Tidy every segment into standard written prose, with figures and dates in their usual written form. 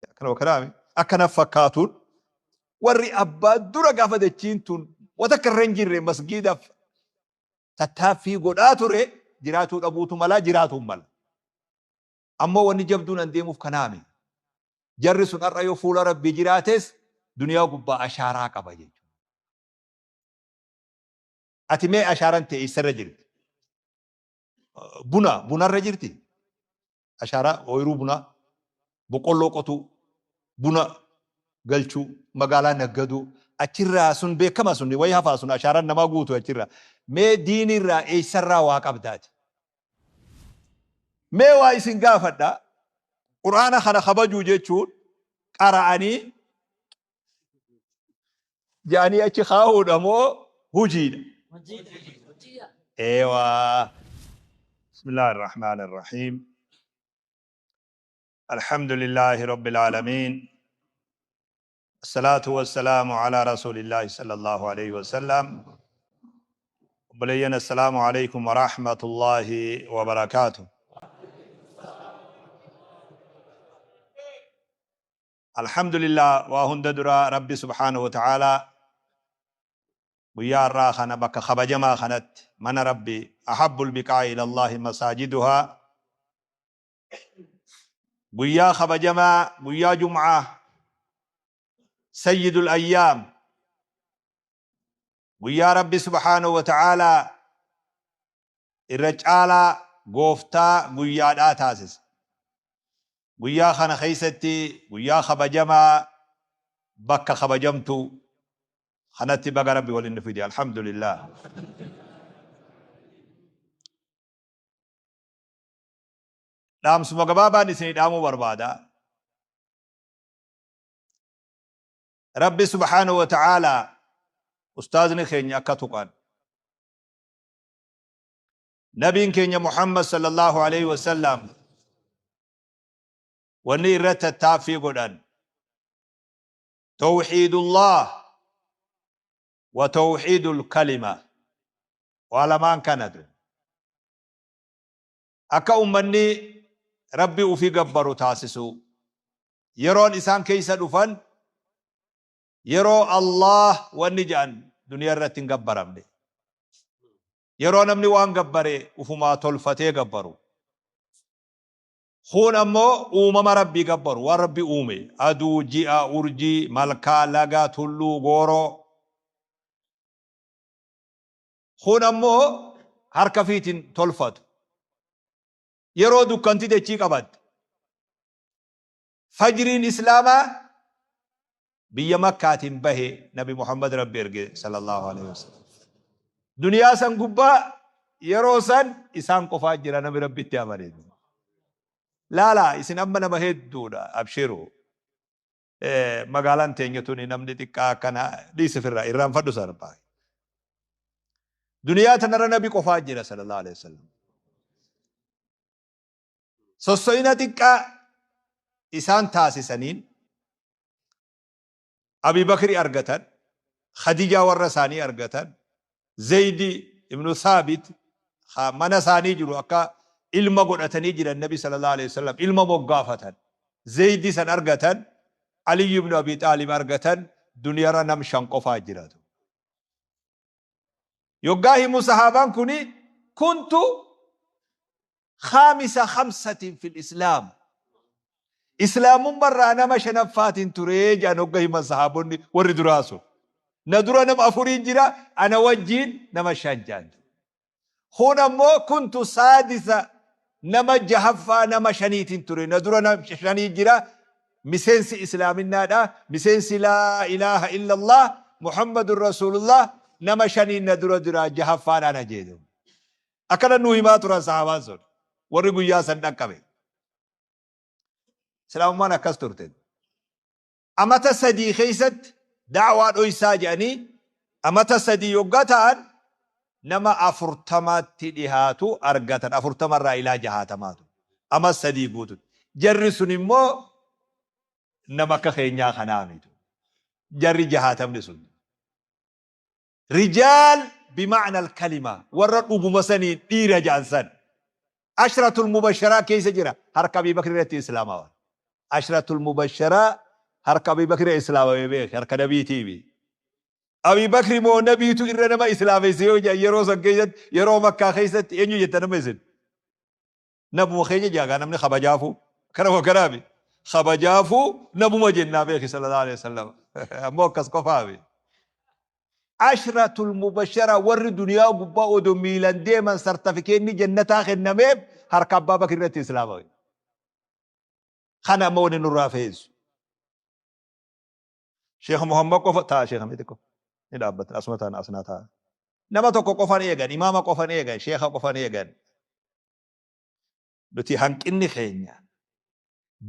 Akkana kanaami akkana fakkaatuun warri abbaa dura gaafa dachiin tun wata akka irra hin jirre masgiidaaf tattaaffii godhaa ture jiraatuu dhabuutu mala jiraatuu mala. Ammoo wanni jabduun an deemuuf kanaami. Jarri sun har'a yoo fuula Rabbii jiraates duniyaa gubbaa ashaaraa qaba jechuudha. Ati mee ashaaraan ta'e eessarra jirti? Buna bunarra jirti? Ashaaraa ooyiruu bunaa, boqqolloo qotuu, buna galchuu, magaalaa naggaduu, achirraa sun beekama sun wayi hafaa sun ashaaraan namaa guutu achirraa. Mee diinirraa eessarraa waa qabdaati? Mee waa isin gaafadha. Qur'aana kana kabajuu jechuun qara'anii ja'anii achi kaa'uudha moo hujiidha? Eewaa. Bismillaahi Irrahmaani Irrahiim. Alhamdulillaahi Rabbil Aalamiin. Assalaatu wassalaamu alaa Rasuulillaahi sallallahu alayhi wasallam. Obboleeyyan, assalaamu alaykum wa rahmatullaahi wa barakaatuh. Alhamdulillah, waa hunda dura Rabbi subhaanahu wa ta'aalaa guyyaa har'aa kana bakka kabajamaa kanatti, mana Rabbi, ahabbul biqaa'i ilallahi masaajiduhaa, guyyaa kabajamaa, guyyaa jum'aa, sayyidul ayyaam, guyyaa Rabbi subhaanahu wa ta'aalaa irra caalaa gooftaa guyyaadhaa taasise. Guyyaa kana keessatti, guyyaa kabajamaa bakka kabajamtuu kanatti baga Rabbi waliin nu fide. Alhamdulillah. Dhaamsuma gabaabaan isinii dhaamuu barbaada. Rabbi subhaanahu wa ta'aalaa, ustaazni keenya akka tuqan, nabiin keenya Muhammad sallallahu alaihi wasallam wanni irratti tattaaffii godhan tawxiidullah wa tawxiidul kalima, waa lamaan kanatu akka ummanni Rabbi ufii gabbaru taasisu. Yeroon isaan keessa dhufan yeroo Allah wanni jedhan duniyaa irratti hin gabbaramne, yeroo namni waan gabbare ufumaa tolfatee gabbaru. Kun ammoo uumama Rabbii gabbaru, waan Rabbi uume, aduu, ji'a, urjii, malkaa, laga, tulluu, gooroo. Kun ammoo harka fiitiin tolfatu. Yeroo dukkanti dachii qabatte, fajriin islaamaa biyya Makkaatiin bahe, Nabi Muhammad Rabbi erge sallallahu alaihi wasallam. Duniyaa san gubbaa yeroo san isaan qofaa jira nami Rabbitti amane. Laala, isin amma nama hedduudha, abshiru. Magaalaan teenya tuni namni xiqqaa akkana dhiisifirraa irraanfadhu sarbaa. Duniyaa tanarra Nabi qofaa jira sallallahu alaihi wasallam. Sosso'ina xiqqaa isaan taasisaniin Abi Bakri argatan, Khadijaa warra isaanii argatan, Zaydi ibnu Thaabit mana isaanii jiru akka ilma godhatanii jiran, Nabi sallallahu alaihi wasallam ilma moggaafatan. Zaydi san argatan, Ali ibnu Abi Xaalib argatan, duniyarra nam shan qofaa jiratu. Yoggaa himu sahaabaan kuni, kuntu khaamisa khamsatin fil islaam. Islaamummarraa nama shanaffaatiin turee jedhan hogga himan sahaabonni warri duraa sun. Na dura nama afuriin jira, ana wajjiin nama shan jedhan. Kun ammoo kuntu saadisa, nama jahaffaa nama shaniitiin ture. Na dura nama shanii jira. Miseensi islaaminaadha. Miseensi laa ilaaha illallah Muhammadun Rasuulullah nama shaniin na dura jira, jahaffaan ana jedhu. Akkana nuu himaa turan sahaabaan sun. Warri guyyaa san dhaqqabe. Islaamummaan akkas turte. Amata 3 keessatti da'waa dhoysaa jedhanii, amata 3 yoggaa ta'an nama 40tti dhihaatu argatan, 40 irraa ilaa 60tu ama 3 guututti. Jarri sun immoo nama akka keenyaa kanaa miti. Jarri 60ni sun rijaal bima'na al-kalima, warra dhuguma saniin dhiira jedhan san, ashratul mubasharaa keessa jira, harka Abii Bakri irratti islaamawan. Ashratul mubasharaa harka Abii Bakri islaamame beeki, harka nabiitiimi. Abii Bakri moo nabiitu irra nama islaamesse yoo jedhan yeroo san keessatti, yeroo Makkaa keessatti eenyu jettan amma isin? Nabuma keenya jaagaa namni kabajaafuu kana wakkanaami. Kabajaafuu nabuma jennaa beeki sallallahu alaihi wasallam. Ammoo akkas qofaami. Ashratul mubashara warri duniyaa gubbaa odoo miilan deeman sartafikeenni jannataa kennameef harka Abbaa Bakri irratti islaamame. Kana amma wanni nurraa feesu. Sheekh Muhammad qofa ta'a, Sheekh Hamid qofa ni dhaabbatan, asuma ta'an, asnaa ta'a. Nama tokko qofan eegan, imaama qofan eegan, sheekha qofan eegan. Nuti hanqinni keenya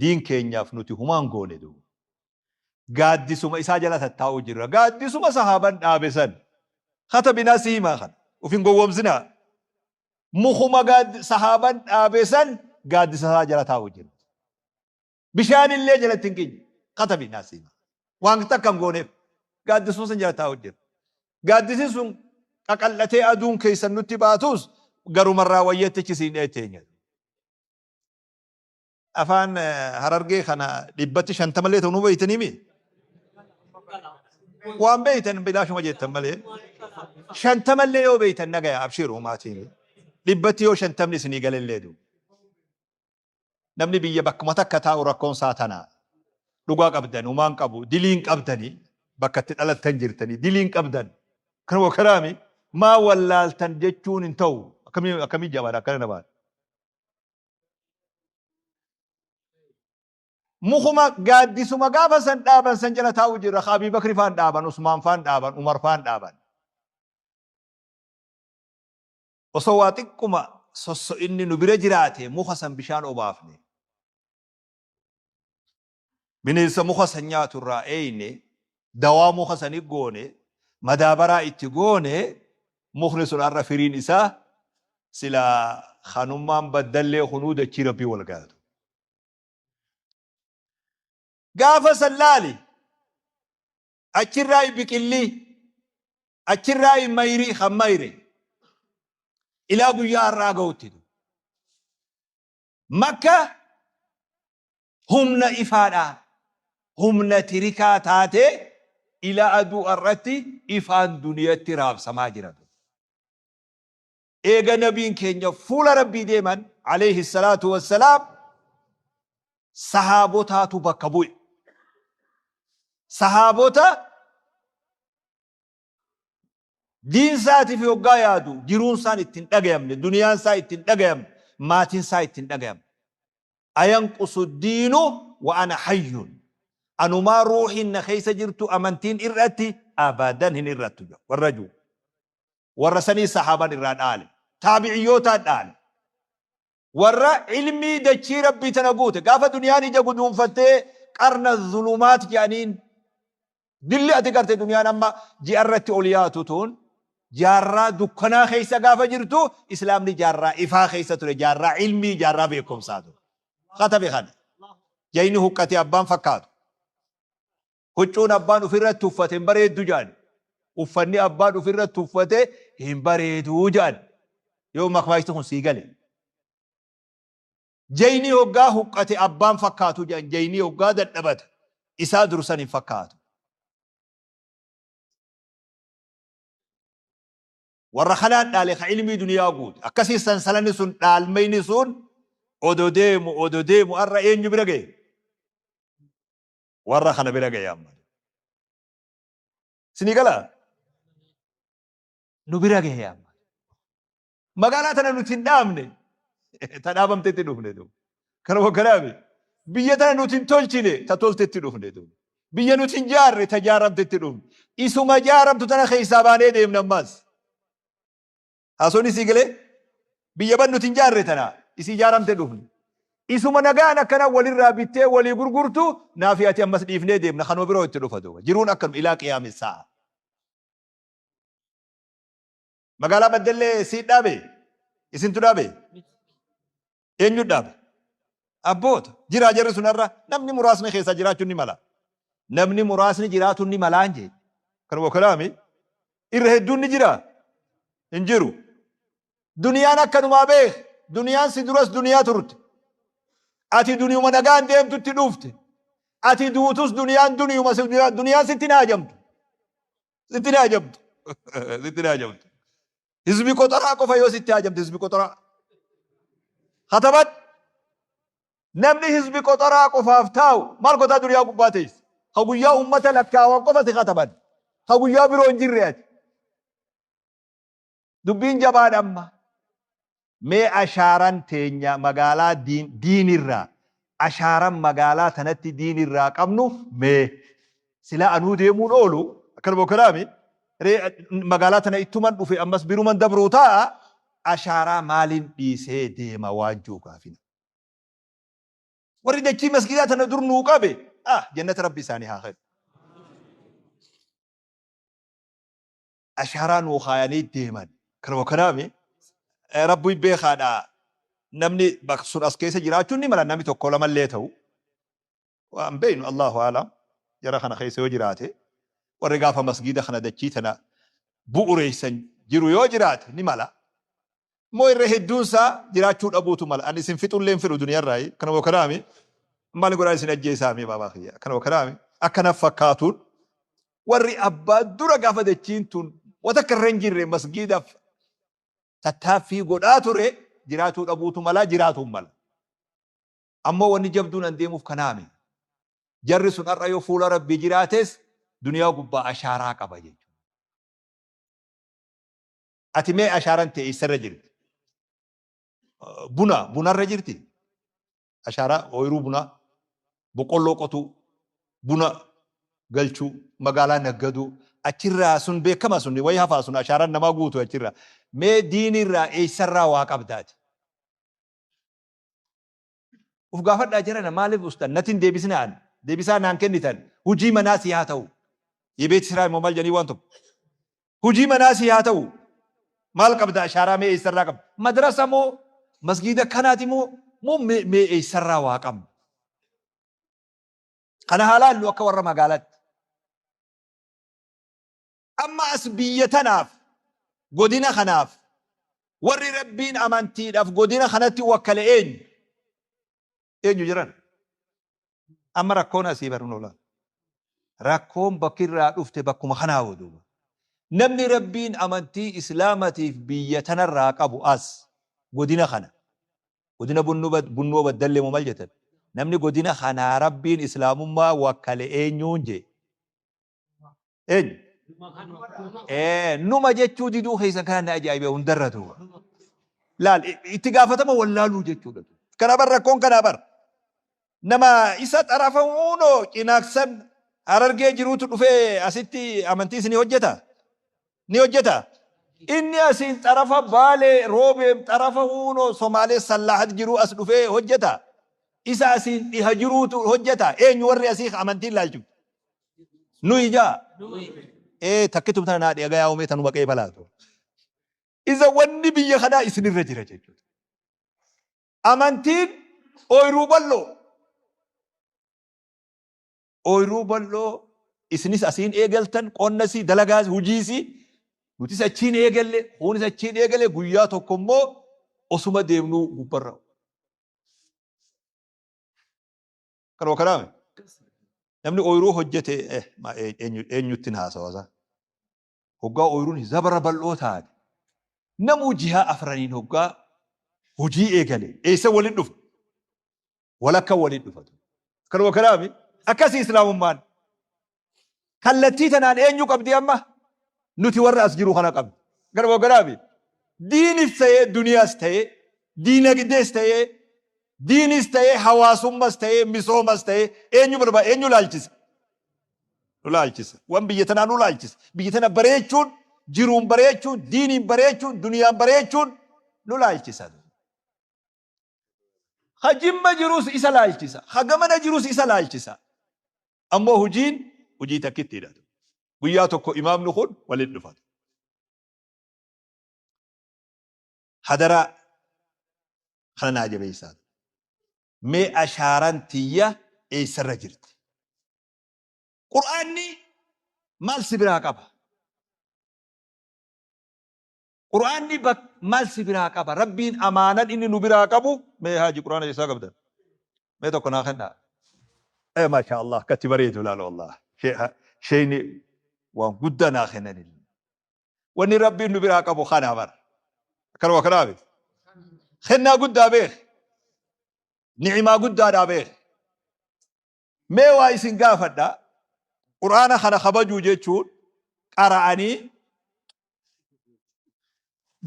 diin keenyaaf nuti humaan goone duuba. Gaaddisuma isaa jala tattaa'uu jirra. Gaaddisuma sahaaban dhaabe san. Katabinaa si himaa kana. Uf hin gowwoomsinaa. Mukuma sahaaban dhaabe san gaaddisa isaa jala taa'uu jirra. Bishaan illee jalatti hin qinye. Katabinaa si himaa. Waan takka hin gooneef. Gaaddisuma san jala taa'uu jirra. Gaaddisi sun qaqal'atee aduun keessan nutti baatus garumarraa wayyattichi siin dheetteenya. Afaan Harargee kana dhibbatti shantamallee ta'u nu beeytanii mi? Waan beeytan bilaashuma jettan malee. Shantamallee yoo beeytan nagaya, abshiir humaatiin. Dhibbatti yoo shantamni isinii galellee du. Namni biyya bakkuma takka taa'u rakkoon isaa tana. Dhugaa qabdan humaan qabu, diliin qabdanii bakka itti dhalattan jirtanii diliin qabdan. Kanuma kanaami maa wallaaltan jechuun hin ta'u. Akkamii akkamii jabaadha akkana namaan. Mukuma gaaddisuma gaafa san dhaaban san jala taa'u jirra. Ka Abii Bakri faan dhaaban, Usmaan faan dhaaban, Umar faan dhaaban. Osoo waa xiqquma sosso'inni nu bira jiraate muka san bishaan obaafne. Bineensa muka san nyaatu irraa eeyne, dawaa muka sani goone, madaabaraa itti goone, mukni sun har'a firiin isaa silaa kanummaan baddallee kunuu dachii Rabbii wal gaatu. Gaafa san laali, achirraa biqilli, achirraa mayri kan mayre ilaa guyyaa har'aa gahutti. Makka humna ifaadha. Humna tirikaa taatee ila aduu har'atti ifaan duniyatti raabsamaa jira. Eega nabiin keenya fuula Rabbii deeman alayhi salaatu wassalaam sahaabotaatu bakka bu'e. Sahaabota diin isaatiif hoggaa yaadu jiruun isaan itti hin dhagayamne, duniyaan isaa itti hin dhagayamne, maatiin isaa itti hin dhagayamne. Ayanqusu diinu wa ana hayyun. Anumaa ruuhiin na keessa jirtu amantiin irratti abadan hin irrattu jedhu warra jiru. Warra sanii sahaaban irraa dhaale. Taabiciyyootaan dhaale. Warra ilmii dachii Rabbii tana guute. Gaafa duniyaan ija guduunfattee qarna zulumaat jedhaniin, dilli ati garte duniyaan amma ji'a irratti ol yaatu tun jaarraa dukkanaa keessa gaafa jirtu, islaamni jaarraa ifaa keessa ture, jaarraa ilmii, jaarraa beekumsaa ture. Katabe kana. Jayni huqqatee abbaan fakkaatu. Huccuun abbaan ofirratti uffate hin bareeddu jedhan. Uffanni abbaan ofirratti uffate hin bareedu jedhan. Yoo makmaaksti kun sii gale. Jayni hoggaa huqqate abbaan fakkaatu jedhan. Jayni hoggaa dadhabata. Isaa dursan hin fakkaatu. Warra kanaan dhaale ka ilmii duniyaa guute. Akkasii sansalanni sun, dhaalmayni sun odo deemu odo deemu har'a eenyu bira gahe? Warra kana bira gahe amma. Isinii galaa? Nu bira gahe amma. Magaalaa tana nuti hin dhaabne, ta dhaabamtetti dhufne duuba. Kana wakkanaami. Biyya tana nuti hin tolchine, ta toltetti dhufne duuba. Biyya nuti hin jaarre, ta jaaramtetti dhufne. Isuma jaaramtu tana keessaa baanee deemna ammaas. Haasonni sii galee? Biyya ban nuti hin jaarre tana isii jaaramte dhufne. Isuma nagaan akkana walirraa bittee walii gurgurtu naafi ati ammas dhiifnee deemna, kanuma biroo itti dhufa duuba. Jiruun akkanuma ilaa qiyaami sa'a. Magaalaa Baddellee sii dhaabe? Isintu dhaabe? Eenyu dhaabe? Abboota. Jiraa jarri sun har'a namni muraasni keessaa jiraachuun ni mala. Namni muraasni jiraatuun ni malaan jee. Kanuma kalaami. Irra hedduun ni jira? Hin jiru. Duniyaan akkanumaa beek. Duniyaan si duras duniyaa turte. Ati duniyuma nagaan deemtutti dhufte. Ati duutus duniyaan duniyuma duniyaan sitti hin haajamtu. Sitti hin haajamtu. Sitti hin haajamtu. Hizbi qoxoraa qofa yoo sitti haajamte hizbi qoxoraa. Katabat namni hizbi qoxoraa qofaaf taa'u maal gotaa duniyaa gubbaa teessa. Ka guyyaa ummata lakkaawan qofa si kataban. Ka guyyaa biroo hin jirre ati. Dubbiin jabaadha amma. Mee ashaaran teenya magaalaa diinirraa ashaaran magaalaa tanatti diinirraa qabnu mee silaa anuu deemuun oolu akkanuma kanaami ree magaalaa tana ittuman dhufe ammas biruman dabruu taa'a ashaaraa maaliin dhiisee deema waan jiru gaafina. Warri dachii masgiidaa tana dur nuu qabe ah jannata rabbi isaanii haa kennu. Ashaaraa nuu kaayanii deeman. Kanuma kanaami rabbi beekaadha namni bakka sun as keessa jiraachuun ni mala namni tokko lamallee ta'u. Waan beeknu Allahu aalam jara kana keessa yoo jiraate warri gaafa masgiida kana dachii tana bu'ureessan jiru yoo jiraate ni mala. Immoo irra hedduun isaa jiraachuu dhabuutu mala. Ani isin fixullee hin fedhu duniyarraayi. Kanuma kanaami maali godhaa isin ajjeesaami baabaa kiyya. Kanuma kanaami akkana fakkaatuun warri abbaa dura gaafa dachiin tun wata akka irra hin jirre masgiidaaf tattaaffii godhaa ture jiraatuu dhabuutu mala jiraatuun mala. Ammoo wanni jabduun an deemuuf kanaami. Jarri sun har'a yoo fuula Rabbii jiraates duniyaa gubbaa ashaaraa qaba jechuudha. Ati mee ashaaran tee eessarra jirti? Buna bunarra jirti? Ashaaraa ooyiruu bunaa, boqqolloo qotuu, buna galchuu, magaalaa naggaduu, achirraa sun beekama sun wayi hafaa sun ashaaraan namaa guutu achirraa. Mee diinirraa eessarraa waa qabdaati? Uf gaafadhaa jarana maaliif ustan natti hin deebisinaa an deebisaa naan kennitan hujii manaa sii haa ta'u. Yebeet siraa immoo maal jedhanii waan tokko. Hujii manaa sii haa ta'u. Maal qabda ashaaraa mee eessarraa qabda? Madrasa moo masgiida kanaati moo moo mee eessarraa waa qabna? Kana haa laallu akka warra magaalaatti. Amma as biyya tanaaf, godina kanaaf, warri Rabbiin amantiidhaaf godina kanatti wakkale eenyu? Eenyu jiran? Amma rakkoon asii baruun oola. Rakkoon bakki irraa dhufte bakkuma kanaa duuba. Namni Rabbiin amantii Islaamatiif biyya tanarraa qabu as godina kana. Godina Bunnoo Baddallee moo maal jettan? Namni godina kanaa Rabbiin Islaamummaa wakkale eenyuun jee? Eenyu? Numa jechuu diduu keessan kana na ajaa'ibe hundarra duuba. Laal itti gaafatama wallaaluu jechuudha. Kana bar rakkoon kanaa bar. Nama isa xarafa huunoo cinaaksan Harargee jiruutu dhufee asitti amantii isinii hojjeta? Ni hojjeta? Inni asiin xarafa Baalee Roobeem xarafa huunoo Somaalee Sallaahat jiruu as dhufee hojjeta? Isa asiin dhiha jiruutu hojjeta? Eenyu warri asii amantiin laalchu? Nuyi jaa. Ee takkitum tana naa dhagayaa umee tanuma qeebalaatu. Isa wanni biyya kanaa isinirra jira jechuudha. Amantiin ooyiruu bal'oo. Ooyiruu bal'oo isinis asiin eegaltan qonnasii dalagaas hujiisii nutis achiin eegalle kuunis achiin eegale guyyaa tokko immoo osuma deemnuu gubbarra. Kanuma kanaame. Namni ooyiruu hojjete eenyuttin haasawa Hoggaa ooyiruun zabara bal'oo taate namuu jihaa afraniin hoggaa hojii eegale eessa waliin dhufa? Walakka waliin dhufatu. Kanuma kanaami akkasii islaamummaan. Kallattii tanaan eenyu qabdi amma? Nuti warra as jiru kana qabdi. Kanuma kanaami diinis ta'ee duniyaas ta'ee diinagdees ta'ee diinis ta'ee hawaasummas ta'ee misoomas ta'ee eenyu barbaada eenyu laalchisa? Nu laalchisa. Waan biyya tanaa nu laalchisa. Biyya tana bareechuun, jiruun bareechuun, diiniin bareechuun, duniyaan bareechuun nu laalchisa. Ha Jimma jirus isa laalchisa. Ha gamana jirus isa laalchisa. Ammoo hujiin hujii takkittiidha. Guyyaa tokko imaamni kun waliin dhufatu. Hadaraa kana naa jabeessaa. Mee ashaaraan tiyya eessarra jirti? Qur'aanni maal si biraa qaba? Qur'aanni maal si biraa qaba? Rabbiin amaanan inni nu biraa qabu mee haaji Qur'aana eessaa qabdan? Mee tokko naa kennaa. Ee maasha Allah akkatti bareedu laala wallah. Sheeyni waan guddaa naa kennan. Wanni Rabbiin nu biraa qabu kana bara. Akkanuma kanaa miti. Kennaa guddaa beek. Ni'imaa guddaadhaa beek. Mee waa isin gaafadha. Qur'aana kana kabajuu jechuun qara'anii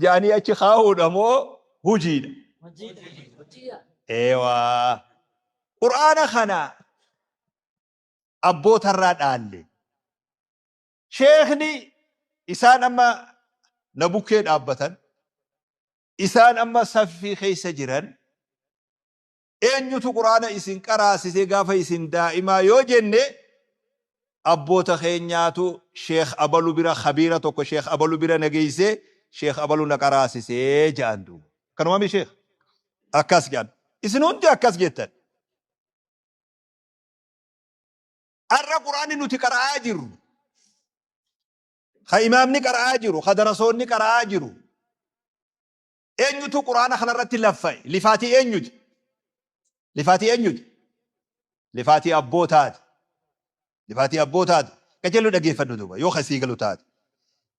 ja'anii achi kaa'uudha moo hujiidha? Eewaa. Qur'aana kana abbootarraa dhaalle. Sheekni isaan amma na bukkee dhaabbatan, isaan amma saffii keessa jiran, eenyutu Qur'aana isin qaraasise gaafa isin daa'imaa yoo jenne, abboota keenyaatu Sheekh abalu bira khabiira tokko Sheekh abalu bira na geeyse, Sheekh abalu na qaraasise ja'an duuba. Akkanuma mi Sheekh? Akkas ja'an. Isin hundi akkas jettan. Har'a Qur'aanni nuti qara'aa jirru, ka imaamni qara'aa jiru, ka darasoonni qara'aa jiru, eenyutu Qur'aana kanarratti laffa'e? Lifaatii eenyuti? Lifaatii eenyuti? Lifaatii abbootaati. Lifaatii abbootaati. Qajeeluu dhageeffadhu duuba yoo kasii galu taate.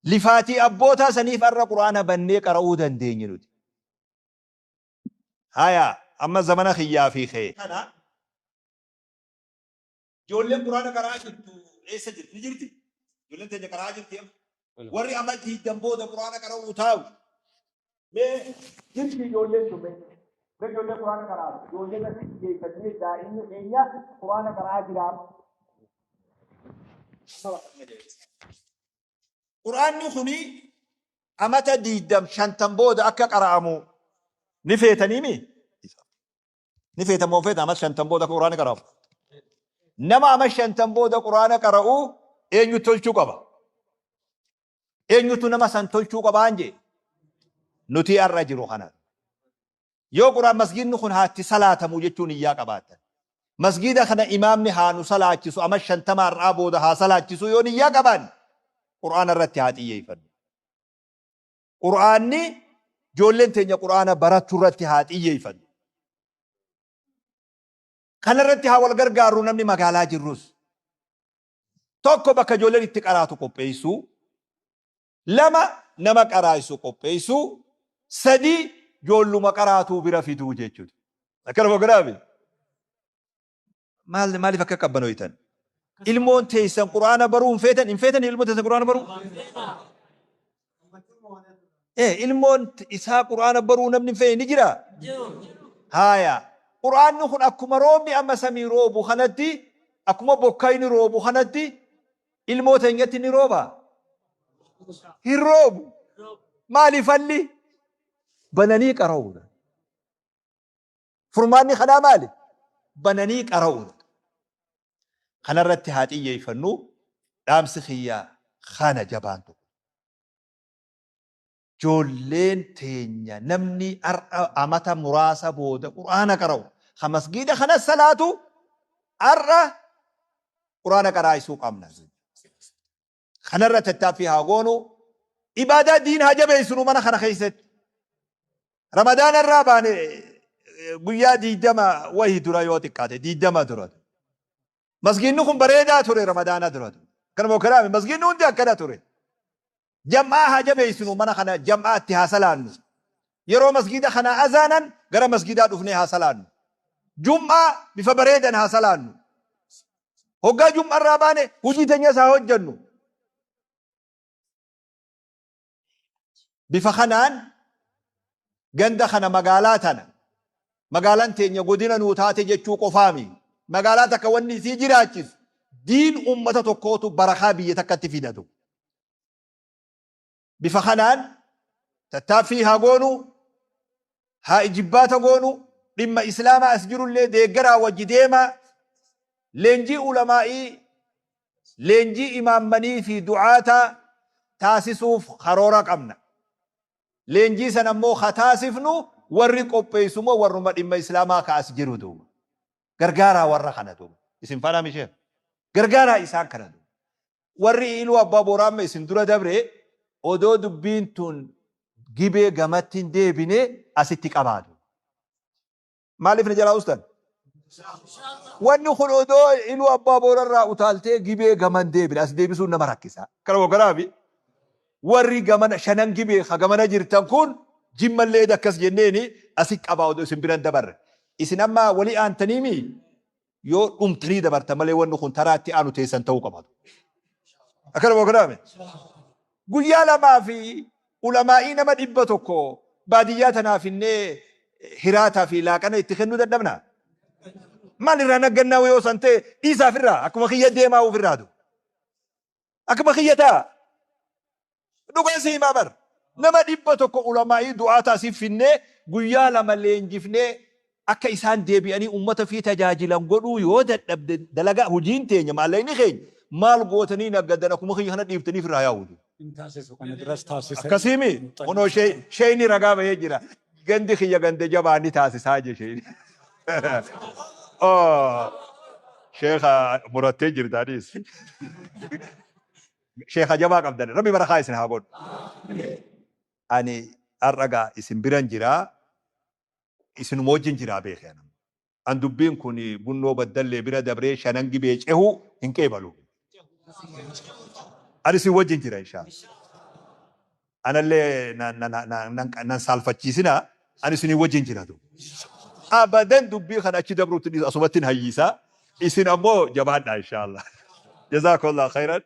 Lifaatii abbootaa saniif har'a Qur'aana bannee qara'uu dandeenye nuti. Haya amma zamana kiyyaa fi kee. Kana Ijoolleen Quraana qara'aa jirtu eessa jirti? Ni jirti? Ijoolleen teenya qara'aa jirti amma? Warri amma diiddan booda Quraana qara'uu taa'u. Mee jirti ijoolleen tun mee? Mee ijoollee Quraana qara'aa ijoollee irratti xiyyeeffannee daa'imni keenya Quraana qara'aa jira amma. Quraanni kuni amata diiddam shantam booda akka qara'amu ni feetaniimi? Ni feetan moo hin feetan amata shantam booda akka quraana qara'amu? Nama ama shantam booda quraana qara'u eenyu tolchuu qaba? Eenyutu nama san tolchuu qabaan jee? Nuti har'a jiru kana. Yoo quraan masgiidni kun haa itti salaatamu jechuun iyyaa qabaatan. Masgiida kana imaamni haa nu salaachisu ama shantama har'aa booda haa salaachisu yoo niyyaa qabaanne qur'aana irratti haa xiyyeeffannu. Qur'aanni ijoolleen teenya qur'aana barachuu irratti haa xiyyeeffannu. Kana irratti haa wal gargaarru namni magaalaa jirrus. Tokko bakka ijoolleen itti qaraatu qopheessuu. Lama nama qaraa'isu qopheessuu. Sadi ijoolluma qaraatuu bira fiduu jechuudha. Akkanuma godhaami. Maal maaliif akka qabbanoytan? Ilmoon teessan Qur'aana baruu hin feetan? Hin feetan ilmoon teessan Qur'aana baruu? Eh, ilmoon isaa Qur'aana baruu namni hin feene ni jira? Haaya. Qur'aanni kun akkuma roobni amma samii roobu kanatti, akkuma bokkayni roobu kanatti ilmoo teenyatti ni rooba? Hin roobu. Maali falli? Bananii qara'uudha. Furmaanni kanaa maali? Bananii qara'uudha. Kanarratti haa xiyyeeffannu dhaamsi kiyya kana jabaan tokko. Ijoolleen teenya namni har'a amata muraasa booda Qur'aana qara'u ka masgiida kana salaatu har'a Qur'aana qaraa'isuu qabna. Kanarra tattaaffii haa goonu. Ibaadaa diin haa jabeessinu mana kana keessatti. Ramadaana irraa baane guyyaa 20 wahi dura yoo xiqqaate 20 dura. Masgiinni kun bareedaa ture Ramadaana dura. Kanuma kanaami masgiinni hundi akkana ture. Jam'aa haa jabeessinu mana kana jam'aa itti haa salaannu. Yeroo masgiida kana azaanan gara masgiidaa dhufnee haa salaannu. Jum'aa bifa bareedan haa salaannu. Hoggaa jum'arraa baane hojii teenyas haa hojjennu. Bifa kanaan ganda kana magaalaa tana magaalaan teenya godina nuu taate jechuu qofaami. Magaalaa takka wanni isii jiraachisu diin ummata tokkootu barakaa biyya takkatti fidatu. Bifa kanaan tattaaffii haa goonu, haa ijibbaata goonu, dhimma Islaamaa as jirullee deeggaraa wajji deemaa, leenjii ulamaa'ii, leenjii imaammanii fi du'aataa taasisuuf karoora qabna. Leenjii sana immoo ka taasifnu warri qopheessu immoo warruma dhimma Islaamaa ka as jiru duuba. Gargaaraa warra kana duuba. Isin faanaa mishee? Gargaaraa isaan kana duuba. Warri Iluu Abbaa Booraa amma isin dura dabre odoo dubbiin tun Gibee gamatti hin deebine asitti qabaatu. Maaliif na jalaa ustan? Wanni kun odoo Iluu Abbaa Boorarraa utaaltee Gibee gaman deebine as deebisuun nama rakkisa. Kana kanaafi warri gamana shanan Gibee ka gamana jirtan kun Jimmallee eda akkas jenneeni asi qabaa odoo isin biran dabarre. Isin amma walii aantaniimi yoo dhumtanii dabartan malee wanni kun taraa itti aanu teessan ta'uu qabatu. Akkana moo kanaame? Guyyaa lamaa fi ulamaa'ii nama 100 baadiyyaa tanaaf innee hiraataa fi laaqana itti kennuu dadhabna. Maal irraa naggannaa yoo san ta'e dhiisaaf irraa akkuma kiyya deemaa ofirraa du. Akkuma kiyya ta'a. Dhugaan si himaa bar. Nama 100 ulamaa'ii du'aataa siif finnee guyyaa 2 leenjifnee akka isaan deebi'anii ummata fii tajaajilan godhuu yoo dadhabde dalagaa hojiin teenya maallaqni keenya maal gootanii naggadan akkuma kiyya kana dhiiftanii firraa yaa'uutu. Hin taasisu kana duras taasisanii. Akkasiimi kunoo sheeyni ragaa bahee jira. Gandi kiyya ganda jabaa ni taasisaa je sheeyni. Oh, Sheekha murattee jirtaanis. Sheekha jabaa qabdan. Rabbi barakaa isin haa godhu. Ani har'a gaa isin biran jiraa. Isinuma wajjin jiraa beeki anam. An dubbiin kun Bunnoo Baddallee bira dabree Shanan Gibee cehuu hin qeebalu. Ani isin wajjin jira inshaa. Anallee nan saalfachiisinaa ani isinii wajjin jira duuba. Abadan dubbii kana achi dabruutti dhiisu asumatti hin hayyisaa. Isin ammoo jabaadhaa inshaa Allah. Jazaakallah khairan.